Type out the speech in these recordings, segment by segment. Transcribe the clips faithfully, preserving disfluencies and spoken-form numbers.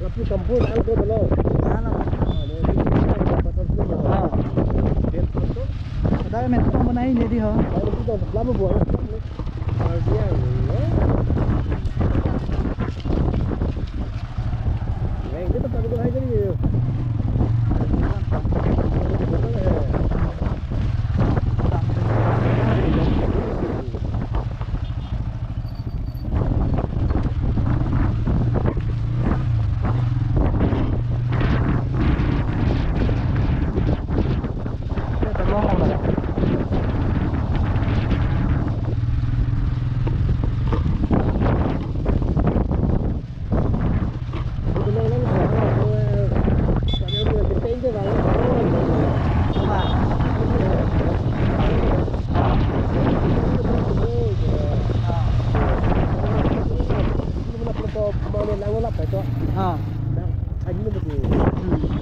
Lapu kampung ang ko dolo. Ano? Ah, dia di sini, ada pasar pun. Ah. Dia pun tu. Ada main tong mana ini di ho? Kalau kita lama buat. Kalau dia, ya. Yang kita tak boleh lagi ni. Ah. Hmm.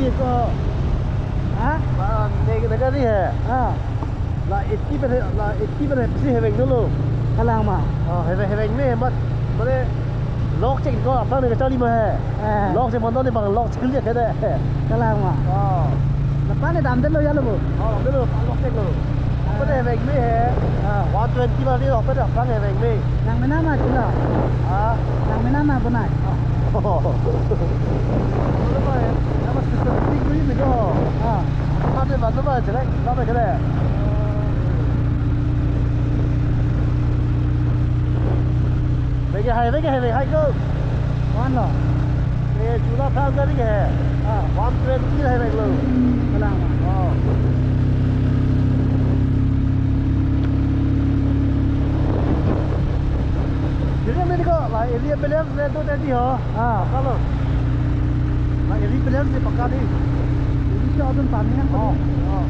Iko, ha? La, ne, ne gari he. Ah. La eighty pen he, la eighty pen he, si heveng dolo. Kalang ma? Oh, heveng, hevengme, mat, mane, lock chek ko, aphrang ne kacharli ma he. Eh. Lock chek mondo ne bang lock chek liya kede. Kalang ma? Oh. Lapu ne damdetlo ya lo bo? Oh, damdetlo, pa lock chek lo. Ah. Pada hevengme he. Ah. One twenty ma di, oh, pada aphrang hevengme. Nang mena ma chula? Ah. Nang mena ma bonai? Oh. Ano ba eh? Ano ba, system ko yun ko. Ah. Ano ba, ano ba, jelek, ano ba, jelek? Bagi hai, bagi hai, bagi hai ko. One lo. Eh, chula aphrang gari ke hai. Ah. One twenty hai bagi lo. Kalang. Oh. Jadi, ini ko, la area balance le do tadi ho. Ah. Kalau. La area balance ni pakka ni. Jadi, si odun tani yang Oh, tadi. Oh.